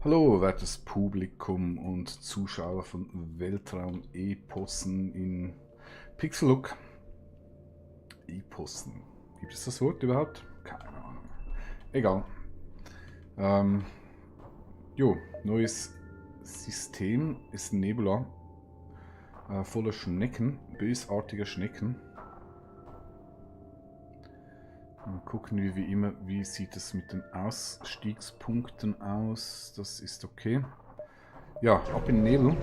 Hallo, wertes Publikum und Zuschauer von Weltraum-Epossen in Pixellook. Epossen. Gibt es das Wort überhaupt? Keine Ahnung. Egal. Ähm, neues System ist Nebula. Voller Schnecken, bösartiger Schnecken. Mal gucken wir wie immer, wie sieht es mit den Ausstiegspunkten aus. Das ist okay. Ja, ab in den Nebel.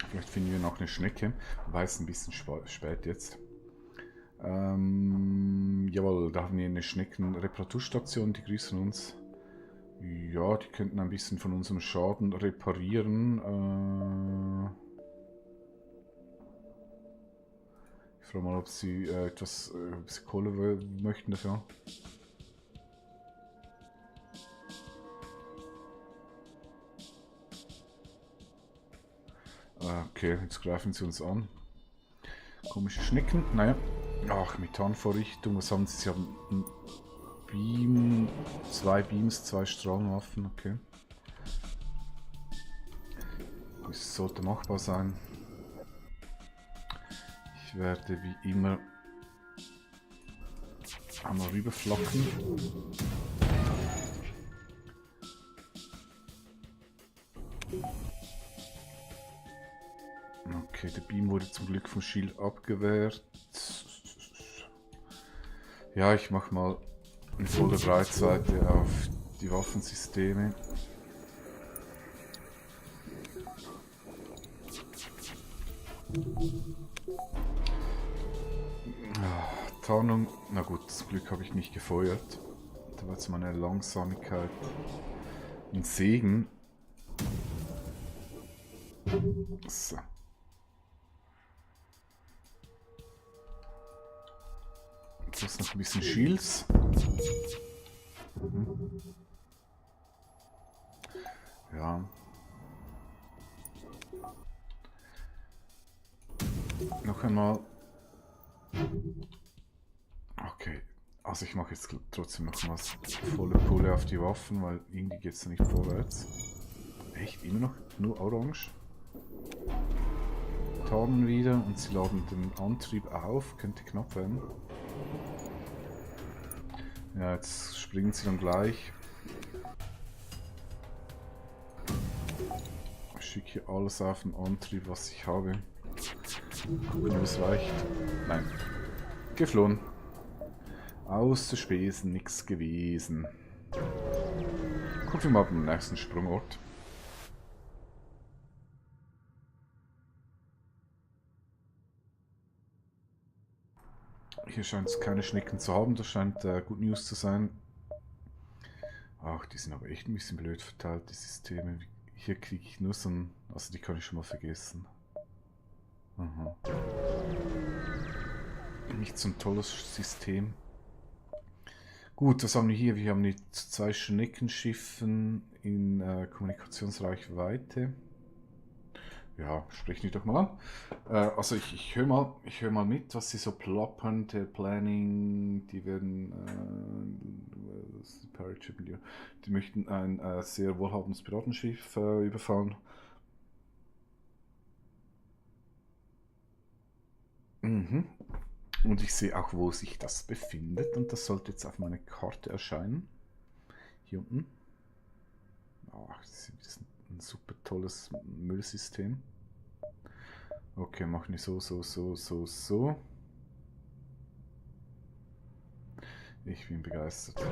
Vielleicht finden wir noch eine Schnecke, wobei es ein bisschen spät jetzt. Jawohl, da haben wir eine Schneckenreparaturstation, die grüßen uns. Ja, die könnten ein bisschen von unserem Schaden reparieren. Ich frage mal, ob sie ob sie Kohle möchten dafür. Okay, jetzt greifen sie uns an. Komische Schnecken, naja. Ach, Methanvorrichtung, was haben sie? Sie haben ein Beam, 2 Beams, 2 Strahlenwaffen, okay. Das sollte machbar sein. Ich werde wie immer einmal rüberflacken. Okay, der Beam wurde zum Glück vom Shield abgewehrt. Ja, ich mache mal eine volle Breitseite auf die Waffensysteme. Tarnung, na gut, zum Glück habe ich nicht gefeuert. Da war jetzt meine Langsamkeit ein Segen. So. Jetzt noch ein bisschen Shields. Ja. Noch einmal. Okay. Also ich mache jetzt trotzdem noch mal volle Pulle auf die Waffen, weil irgendwie geht es nicht vorwärts. Echt? Immer noch nur orange? Tarnen wieder und sie laden den Antrieb auf. Könnte knapp werden. Ja, jetzt springen sie dann gleich. Ich schicke hier alles auf den Antrieb, was ich habe. Gucken, ob es reicht. Nein. Geflohen. Außer Spesen nichts gewesen. Gucken wir mal beim nächsten Sprungort. Hier scheint es keine Schnecken zu haben, das scheint Good News zu sein. Ach, die sind aber echt ein bisschen blöd verteilt, die Systeme. Hier kriege ich nur so ein... Also die kann ich schon mal vergessen. Aha. Nicht so ein tolles System. Gut, was haben wir hier? Wir haben die 2 Schneckenschiffen in Kommunikationsreichweite. Ja, sprich die doch mal an. Also ich höre mal mit, was sie so plappern. Der Planning, die werden die möchten ein sehr wohlhabendes Piratenschiff überfallen. Mhm. Und ich sehe auch, wo sich das befindet. Und das sollte jetzt auf meiner Karte erscheinen. Hier unten. Ach, das ist ein super tolles Müllsystem. Okay, machen wir so. Ich bin begeistert.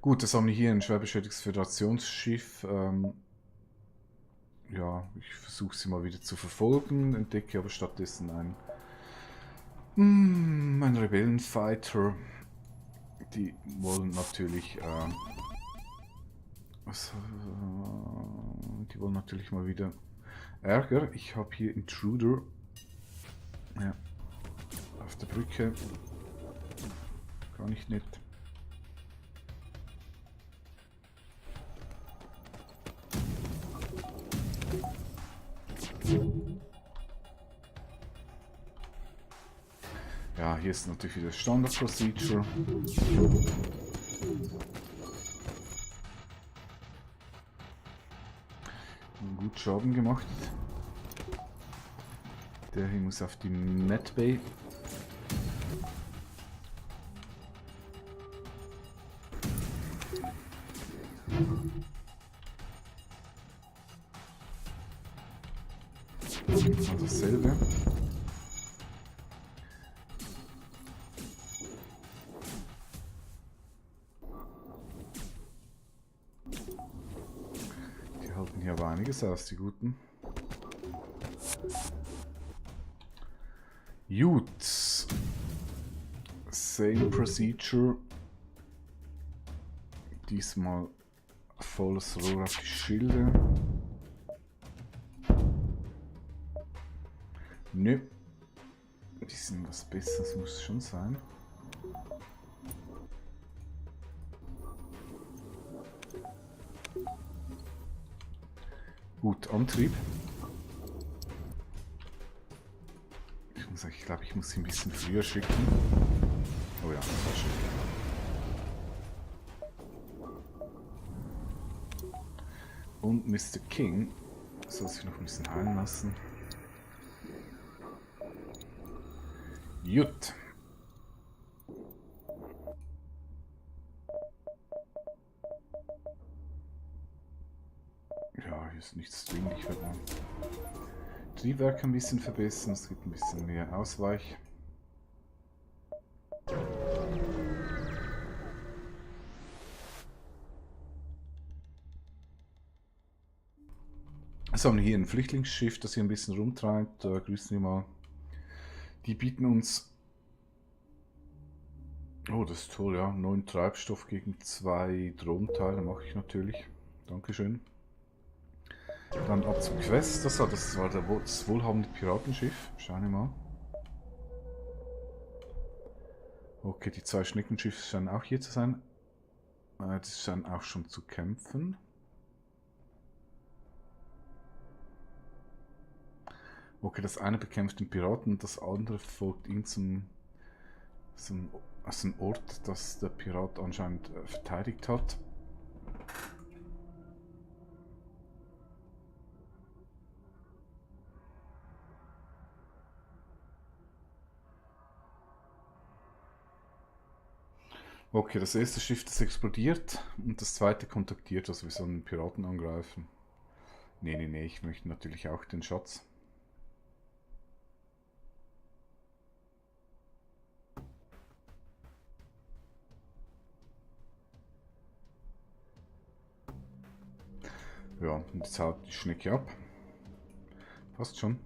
Gut, das haben wir hier ein schwer beschädigtes Föderationsschiff. Ja, ich versuche sie mal wieder zu verfolgen, entdecke aber stattdessen einen Rebellenfighter. Die wollen natürlich die wollen natürlich mal wieder Ärger. Ich habe hier Intruder. Ja. Auf der Brücke. Gar nicht nett. hier ist natürlich wieder Standard Procedure. Gut Schaden gemacht. Der hier muss auf die Medbay. Dasselbe. Die halten hier aber einiges aus, die Guten. Gut. Same procedure. Diesmal volles Rohr auf die Schilde. Nö. Die sind was Besseres, muss schon sein. Gut, Antrieb. Ich glaube, ich muss sie ein bisschen früher schicken. Oh ja, das war schön. Und Mr. King soll sich noch ein bisschen heilen lassen. Gut. Ja, hier ist nichts dringend. Ich werde mal Triebwerk ein bisschen verbessern. Es gibt ein bisschen mehr Ausweich. Also haben wir hier ein Flüchtlingsschiff, das hier ein bisschen rumtreibt. Da grüßen wir mal. Die bieten uns... Oh, das ist toll, ja. 9 Treibstoff gegen 2 Drohnenteile mache ich natürlich. Dankeschön. Dann ab zum Quest. Das war das wohlhabende Piratenschiff. Schauen wir mal. Okay, die 2 Schneckenschiffe scheinen auch hier zu sein. Die scheinen auch schon zu kämpfen. Okay, das eine bekämpft den Piraten, das andere folgt ihm zum Ort, das der Pirat anscheinend verteidigt hat. Okay, das erste Schiff, das explodiert und das zweite kontaktiert, also wir sollen den Piraten angreifen. Nee, ich möchte natürlich auch den Schatz. Ja, und jetzt haut die Schnecke ab. Passt schon.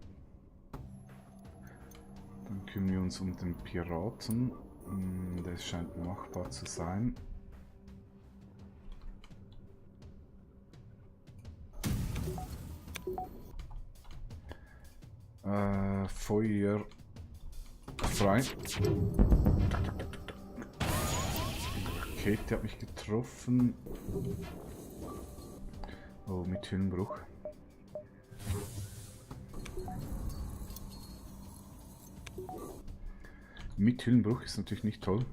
Dann kümmern wir uns um den Piraten. Der scheint machbar zu sein. Feuer frei. Die Rakete hat mich getroffen. Oh, mit Hüllenbruch. Mit Hüllenbruch ist natürlich nicht toll.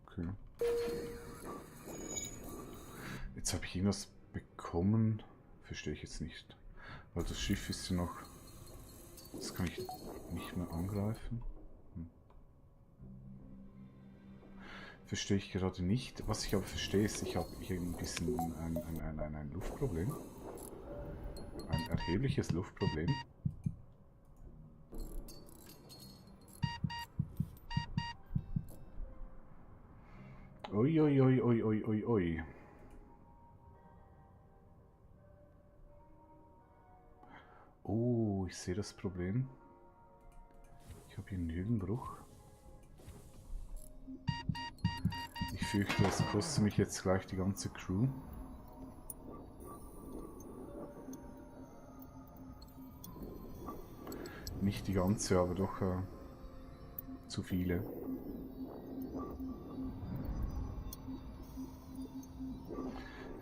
Okay. Jetzt habe ich irgendwas bekommen. Verstehe ich jetzt nicht. Weil das Schiff ist ja noch... Das kann ich nicht mehr angreifen. Verstehe ich gerade nicht. Was ich aber verstehe ist, ich habe hier ein bisschen ein Luftproblem. Ein erhebliches Luftproblem. Ui. Oh, ich sehe das Problem. Ich habe hier einen Hüllenbruch. Ich fürchte, das kostet mich jetzt gleich die ganze Crew. Nicht die ganze, aber doch zu viele.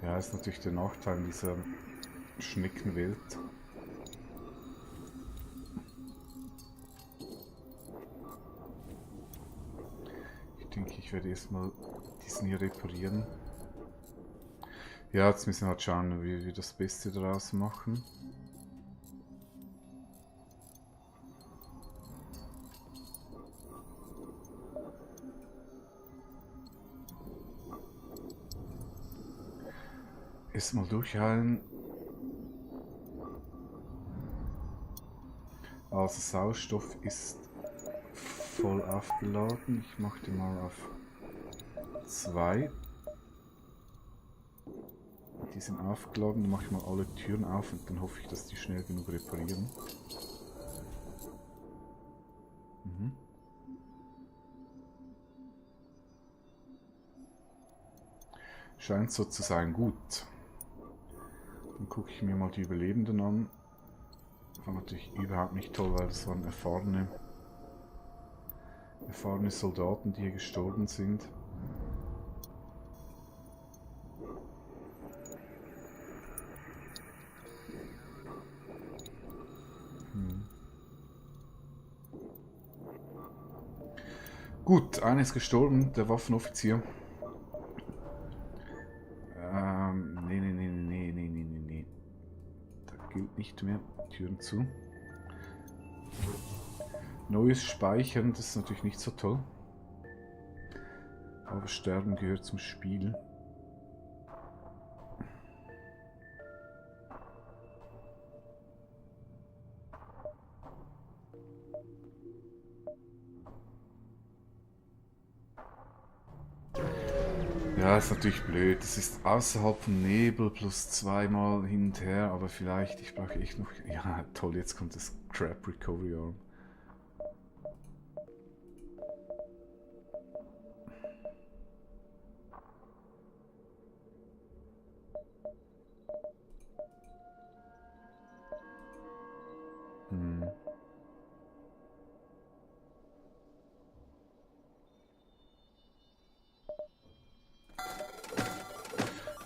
Ja, ist natürlich der Nachteil dieser Schneckenwelt. Ich denke, ich werde erstmal diesen hier reparieren. Ja, jetzt müssen wir halt schauen, wie wir das Beste daraus machen. Erstmal durchheilen. Also Sauerstoff ist voll aufgeladen. Ich mache den mal auf 2. Die sind aufgeladen. Dann mache ich mal alle Türen auf und dann hoffe ich, dass die schnell genug reparieren. Mhm. Scheint so zu sein. Gut. Dann gucke ich mir mal die Überlebenden an. Das war natürlich überhaupt nicht toll, weil das waren erfahrene Soldaten, die hier gestorben sind. Gut, einer ist gestorben, der Waffenoffizier. Nee. Da gilt nicht mehr. Türen zu. Neues Speichern, das ist natürlich nicht so toll. Aber Sterben gehört zum Spiel. Ja, ist natürlich blöd. Das ist außerhalb vom Nebel plus 2-mal hin und her, aber vielleicht, ich brauche echt noch... Ja, toll, jetzt kommt das Crap Recovery Arm.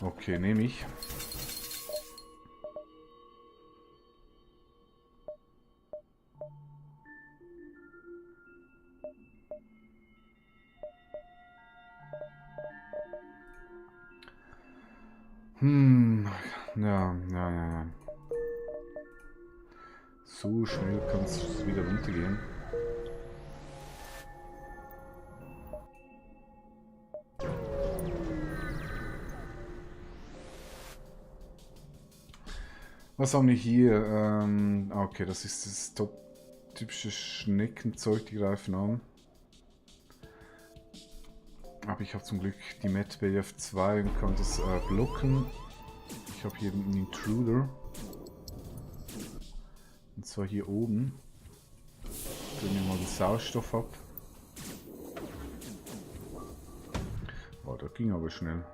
Okay, nehme ich. Ja. So schnell kann es wieder runtergehen. Was haben wir hier? Okay, das ist das typische Schneckenzeug, die greifen an. Aber ich habe zum Glück die Medbay F2 und kann das blocken. Ich habe hier einen Intruder. Und zwar hier oben. Drehen wir mal den Sauerstoff ab. Oh, das ging aber schnell.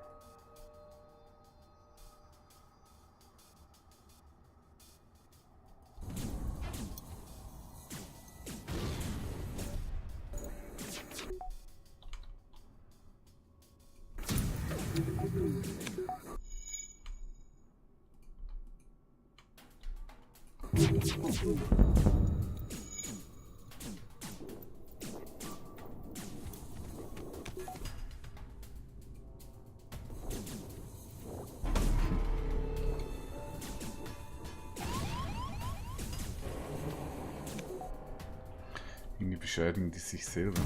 Irgendwie beschädigen die sich selber.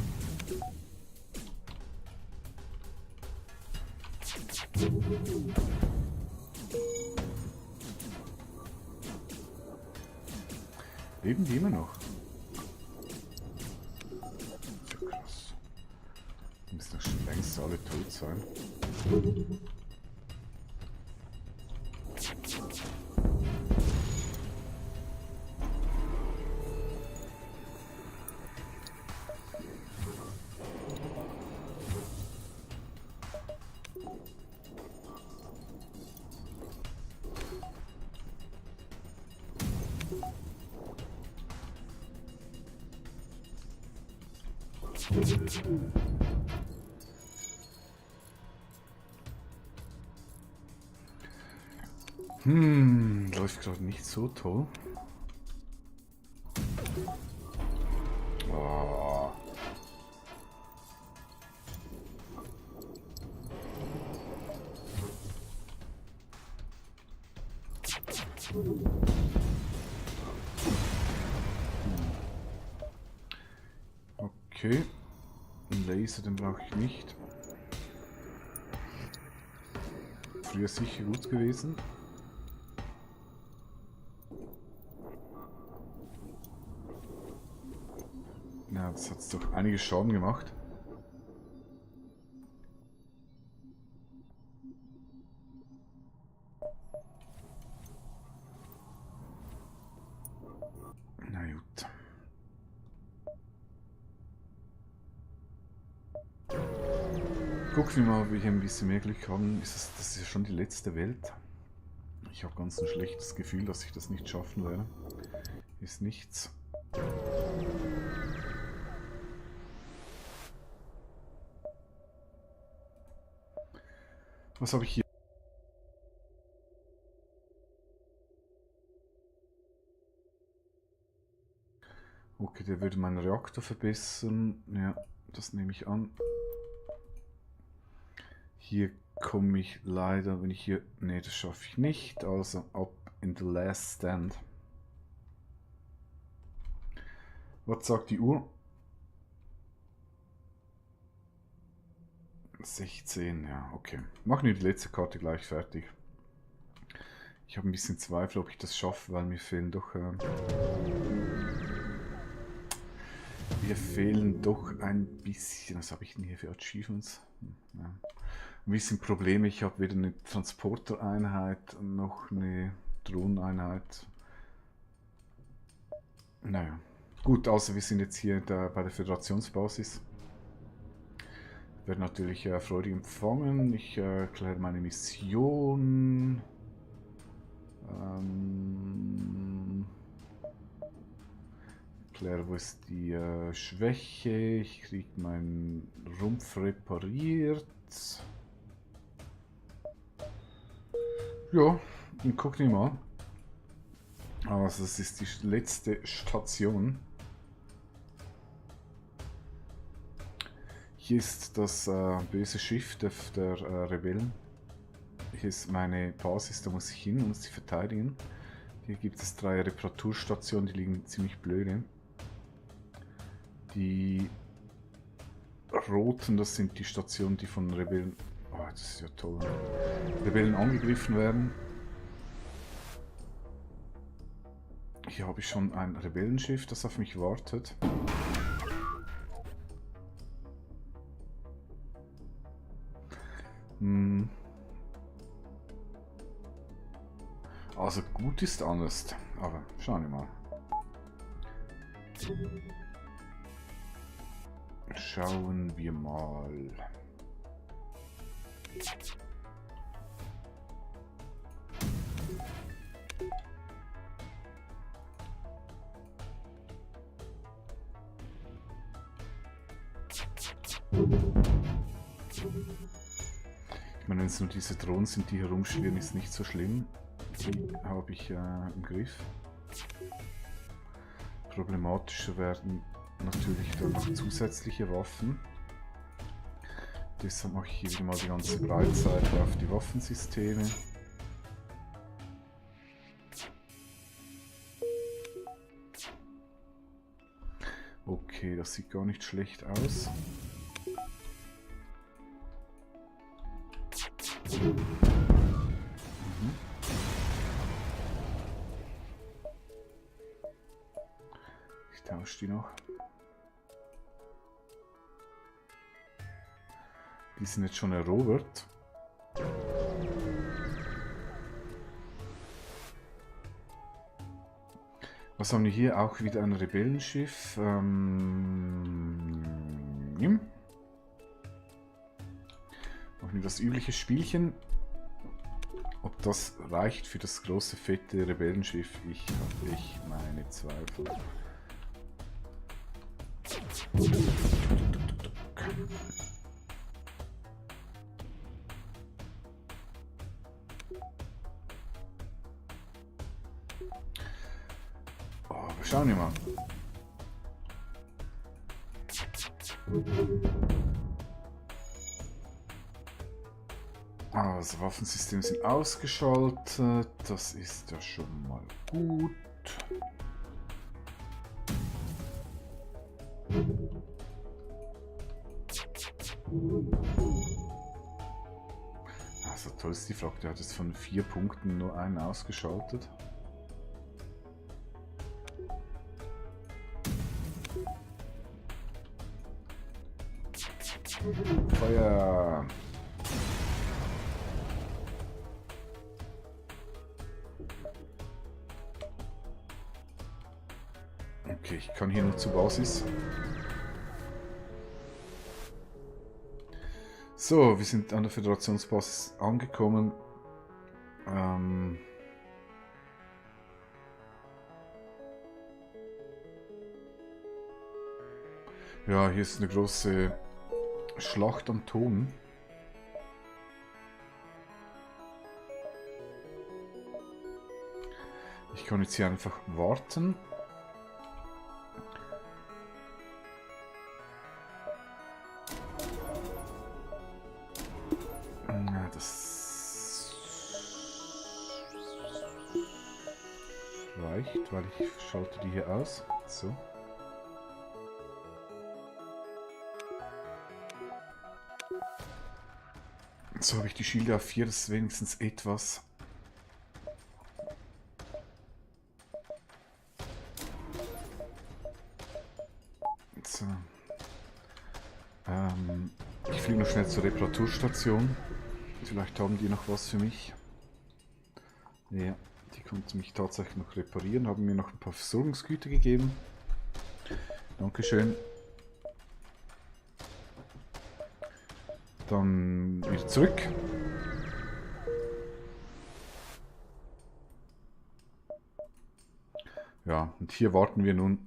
Leben die immer noch? Ja, krass. Die müssen doch schon längst alle tot sein. Läuft gerade nicht so toll. Oh. Okay. Ein Laser, den brauche ich nicht. Früher sicher gut gewesen. Ja, das hat doch einige Schaden gemacht. Na gut. Gucken wir mal, ob wir hier ein bisschen mehr Glück haben. Das ist ja schon die letzte Welt. Ich habe ganz ein schlechtes Gefühl, dass ich das nicht schaffen werde. Ist nichts. Was habe ich hier? Okay, der würde meinen Reaktor verbessern. Ja, das nehme ich an. Hier komme ich leider, wenn ich hier... Ne, das schaffe ich nicht. Also up in the last stand. Was sagt die Uhr? 16, ja, okay. Machen wir die letzte Karte gleich fertig. Ich habe ein bisschen Zweifel, ob ich das schaffe, weil mir fehlen doch... mir fehlen doch ein bisschen... Was habe ich denn hier für Achievements? Ja. Ein bisschen Probleme. Ich habe weder eine Transportereinheit noch eine Drohneneinheit. Naja. Gut, also wir sind jetzt hier bei der Föderationsbasis. Ich werde natürlich freudig empfangen. Ich erkläre meine Mission. Erkläre, wo ist die Schwäche. Ich kriege meinen Rumpf repariert. Ja, und gucken wir mal. Also das ist die letzte Station. Hier ist das böse Schiff der Rebellen. Hier ist meine Basis, da muss ich hin und muss sie verteidigen. Hier gibt es 3 Reparaturstationen, die liegen ziemlich blöde. Die roten, das sind die Stationen, die von Rebellen... Oh, das ist ja toll. Rebellen angegriffen werden. Hier habe ich schon ein Rebellenschiff, das auf mich wartet. Also gut ist anders, aber schauen wir mal. Schauen wir mal. Ich meine, wenn es nur diese Drohnen sind, die herumschwirren, ist nicht so schlimm. Die habe ich im Griff. Problematischer werden natürlich dann noch zusätzliche Waffen. Deshalb mache ich hier wieder mal die ganze Breitseite auf die Waffensysteme. Okay, das sieht gar nicht schlecht aus. Ich tausche die noch. Die sind jetzt schon erobert. Was haben wir hier? Auch wieder ein Rebellenschiff. Machen wir das übliche Spielchen. Ob das reicht für das große, fette Rebellenschiff? Ich habe meine Zweifel. Oh, aber schauen wir mal. Also, Waffensysteme sind ausgeschaltet. Das ist ja schon mal gut. Also toll ist die Frage, der hat jetzt von 4 Punkten nur einen ausgeschaltet. Feuer! Okay, ich kann hier nur zur Basis. So, wir sind an der Föderationsbasis angekommen. Ja, hier ist eine große Schlacht am Tonen. Ich kann jetzt hier einfach warten. Das reicht, weil ich schalte die hier aus. So. So habe ich die Schilde auf 4, das ist wenigstens etwas. So. Ich fliege noch schnell zur Reparaturstation. Vielleicht haben die noch was für mich. Ja, die konnten mich tatsächlich noch reparieren, haben mir noch ein paar Versorgungsgüter gegeben. Dankeschön. Dann wieder zurück. Ja, und hier warten wir nun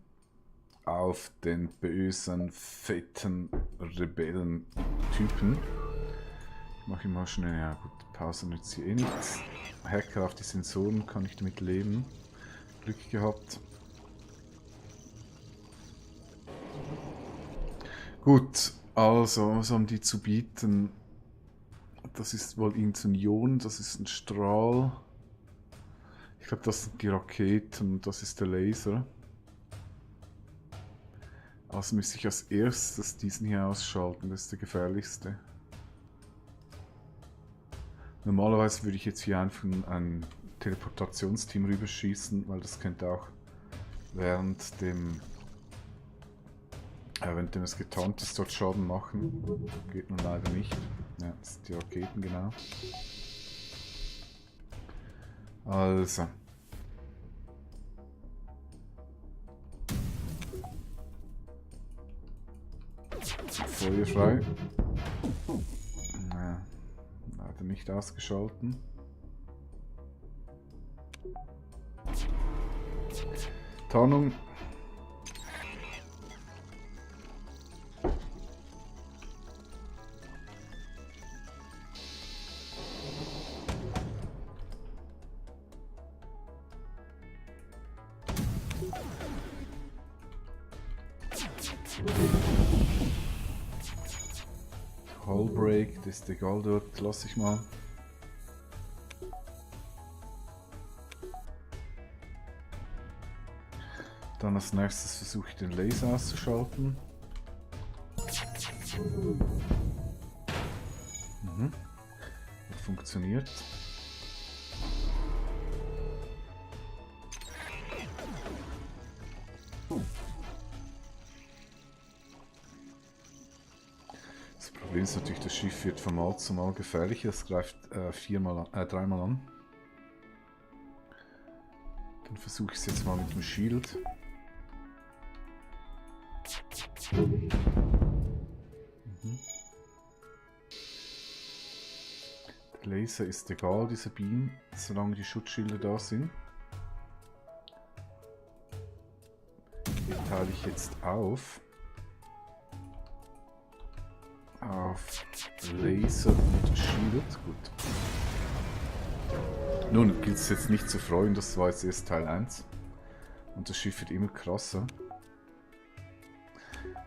auf den bösen, fetten Rebellen-Typen. Mache ich mal schnell, ja gut, Pause nützt hier eh nichts. Hacker auf die Sensoren, kann ich damit leben. Glück gehabt. Gut, also, was haben die zu bieten? Das ist wohl irgendein Ion, das ist ein Strahl. Ich glaube, das sind die Raketen, das ist der Laser. Also müsste ich als erstes diesen hier ausschalten, das ist der gefährlichste. Normalerweise würde ich jetzt hier einfach ein Teleportationsteam rüberschießen, weil das könnte auch während es getarnt ist, dort Schaden machen. Geht nun leider nicht. Ja, das sind die Raketen, genau. Also. Feuer frei. Ja, leider nicht ausgeschalten. Tarnung. Hullbreak, das ist egal dort, lasse ich mal. Dann als nächstes versuche ich den Laser auszuschalten. Das funktioniert. Das Problem ist natürlich, das Schiff wird von Mal zu Mal gefährlicher. Es greift dreimal an. Dann versuche ich es jetzt mal mit dem Shield. Der Laser ist egal, dieser Beam, solange die Schutzschilder da sind. Den teile ich jetzt auf. auf Laser und Shield. Gut. Nun gilt es jetzt nicht zu freuen, das war jetzt erst Teil 1. Und das Schiff wird immer krasser.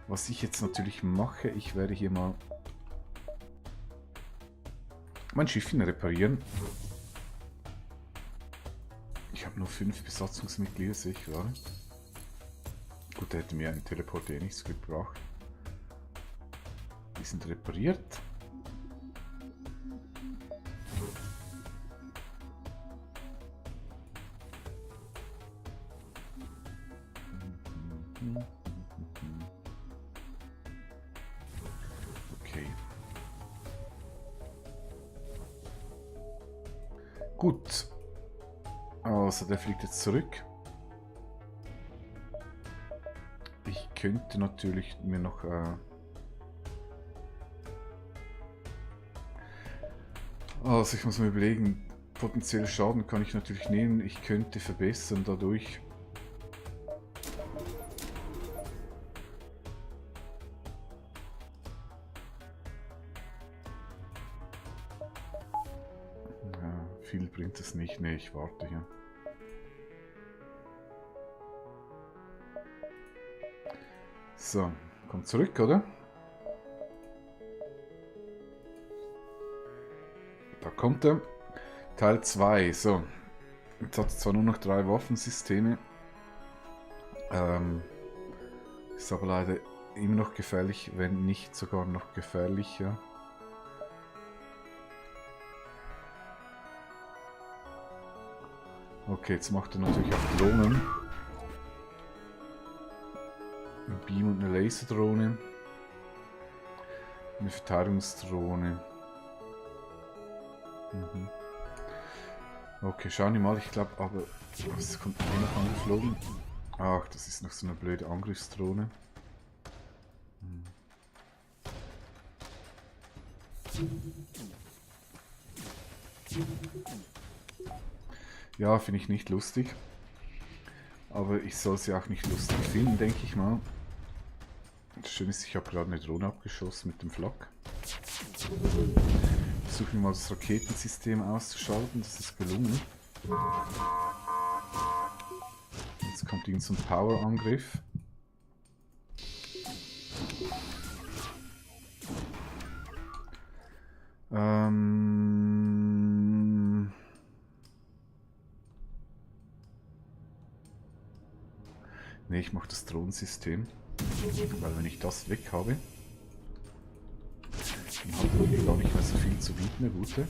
Was ich jetzt natürlich mache, ich werde hier mal mein Schiffchen reparieren. Ich habe nur 5 Besatzungsmitglieder, sehe ich gerade. Gut, da hätte mir ein Teleport eh nichts gebracht. Die sind repariert. Okay. Gut. Also der fliegt jetzt zurück. Ich könnte natürlich mir noch also ich muss mir überlegen, potenziell Schaden kann ich natürlich nehmen. Ich könnte verbessern dadurch. Ja, viel bringt es nicht. Ne, ich warte hier. So, kommt zurück, oder? Da kommt er. Teil 2. So. Jetzt hat es zwar nur noch 3 Waffensysteme. Ist aber leider immer noch gefährlich, wenn nicht sogar noch gefährlicher. Okay, jetzt macht er natürlich auch Drohnen. Ein Beam und eine Laserdrohne. Eine Verteidigungsdrohne. Okay, schauen wir mal. Ich glaube aber, es kommt hier noch angeflogen. Ach, das ist noch so eine blöde Angriffsdrohne. Ja, finde ich nicht lustig. Aber ich soll sie auch nicht lustig finden, denke ich mal. Das Schöne ist, ich habe gerade eine Drohne abgeschossen mit dem Flak. Versuchen wir mal das Raketensystem auszuschalten, das ist gelungen. Jetzt kommt irgend so ein Power-Angriff. Ne, ich mache das Drohnensystem, weil wenn ich das weg habe, dann hat er hier gar nicht mehr so viel zu bieten, der Gute.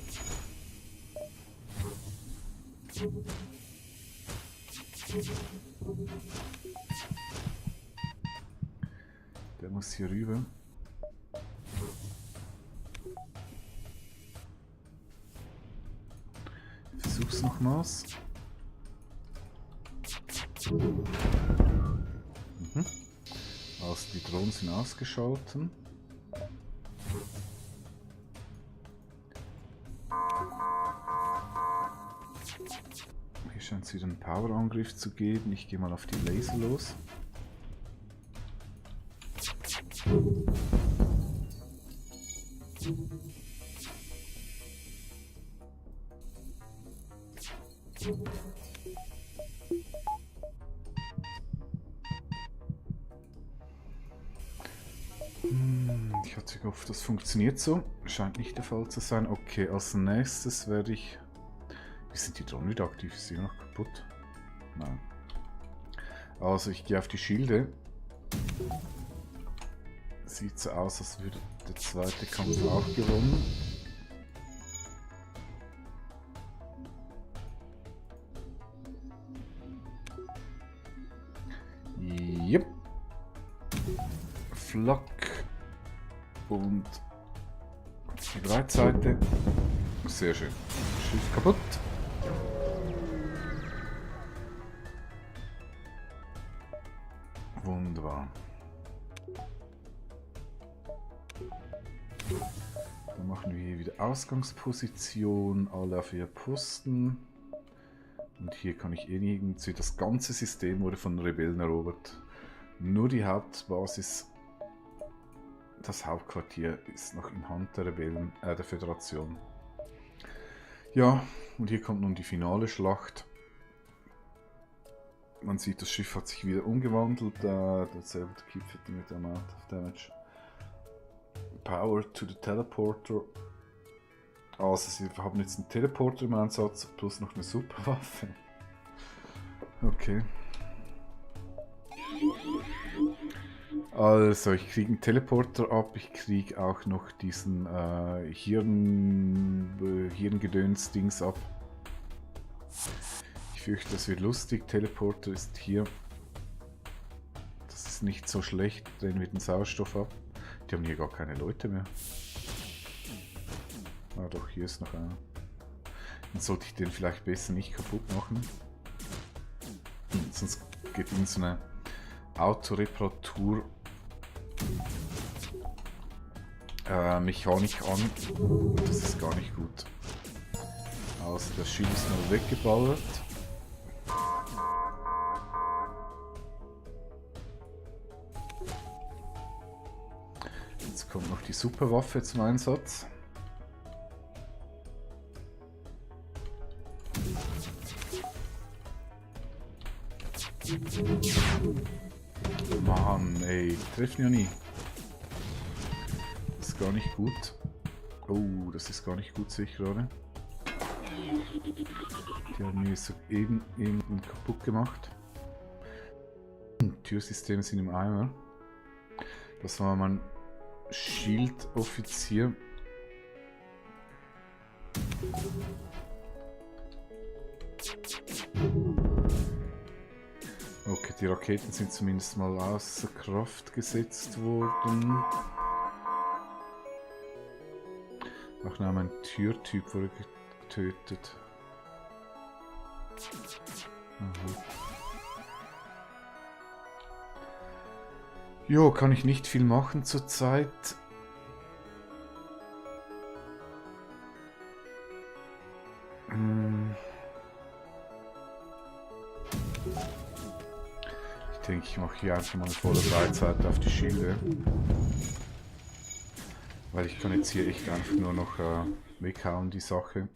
Der muss hier rüber. Ich versuch's nochmals. Also die Drohnen sind ausgeschalten. Hier scheint es wieder einen Power-Angriff zu geben. Ich gehe mal auf die Laser los. Ich hatte gehofft, das funktioniert so. Scheint nicht der Fall zu sein. Okay, als nächstes werde ich... Wie sind die Drohnen wieder aktiv? Ist die noch kaputt? Nein. Also ich gehe auf die Schilde. Sieht so aus, als würde der zweite Kampf auch gewonnen. Yep. Flak. Und die Breitseite. Sehr schön. Schiff kaputt. Wunderbar. Dann machen wir hier wieder Ausgangsposition, alle auf ihr Posten. Und hier kann ich irgendwie, das ganze System wurde von Rebellen erobert. Nur die Hauptbasis das Hauptquartier ist noch in Hand der Rebellen, der Föderation. Ja, und hier kommt nun die finale Schlacht. Man sieht, das Schiff hat sich wieder umgewandelt. Dasselbe keep fitting with the amount of damage. Power to the Teleporter. Also sie haben jetzt einen Teleporter im Einsatz plus noch eine Superwaffe. Okay. Also ich kriege einen Teleporter ab, ich kriege auch noch diesen Hirngedöns-Dings ab. Ich fürchte, das wird lustig. Teleporter ist hier. Das ist nicht so schlecht, drehen wir den Sauerstoff ab. Die haben hier gar keine Leute mehr. Ah doch, hier ist noch einer. Dann sollte ich den vielleicht besser nicht kaputt machen. Sonst geht in so eine Autoreparatur Mechanik an. Das ist gar nicht gut. Also das Schild ist mal weggeballert. Jetzt kommt noch die Superwaffe zum Einsatz. Mann, ey, treffen ja nie. Das ist gar nicht gut. Oh, das ist gar nicht gut, sehe ich gerade. Die haben mir soeben kaputt gemacht. Türsysteme sind im Eimer. Das war mein Shield-Offizier. Okay, die Raketen sind zumindest mal außer Kraft gesetzt worden. Auch noch ein Türtyp wurde getötet. Aha. Jo, kann ich nicht viel machen zurzeit. Ich denke, ich mache hier einfach mal eine volle Breitseite auf die Schilde. Weil ich kann jetzt hier echt einfach nur noch weghauen, die Sache.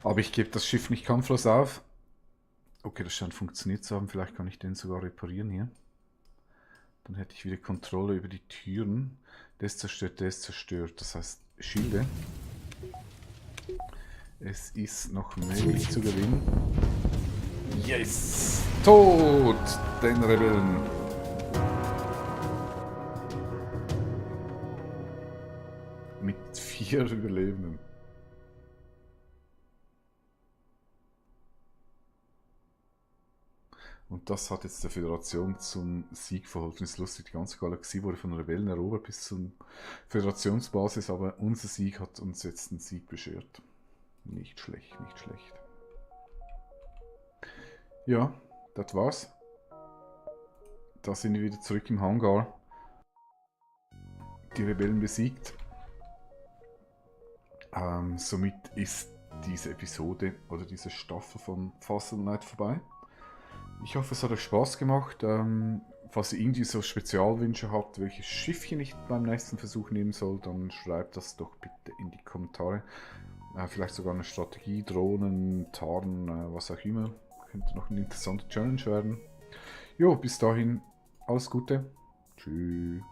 Aber ich gebe das Schiff nicht kampflos auf. Okay, das scheint funktioniert zu haben. Vielleicht kann ich den sogar reparieren hier. Dann hätte ich wieder Kontrolle über die Türen. Der ist zerstört, der ist zerstört. Das heißt, Schilde. Es ist noch möglich zu gewinnen. Yes! Tod den Rebellen! Mit 4 Überlebenden. Und das hat jetzt der Föderation zum Sieg verholfen. Ist lustig, die ganze Galaxie wurde von Rebellen erobert bis zur Föderationsbasis, aber unser Sieg hat uns jetzt einen Sieg beschert. Nicht schlecht, nicht schlecht. Ja, das war's. Da sind wir wieder zurück im Hangar. Die Rebellen besiegt. Somit ist diese Episode oder diese Staffel von Fossil Knight vorbei. Ich hoffe, es hat euch Spaß gemacht. Falls ihr irgendwie so Spezialwünsche habt, welches Schiffchen ich beim nächsten Versuch nehmen soll, dann schreibt das doch bitte in die Kommentare. Vielleicht sogar eine Strategie, Drohnen, Tarn, was auch immer. Könnte noch eine interessante Challenge werden. Jo, bis dahin, alles Gute. Tschüss.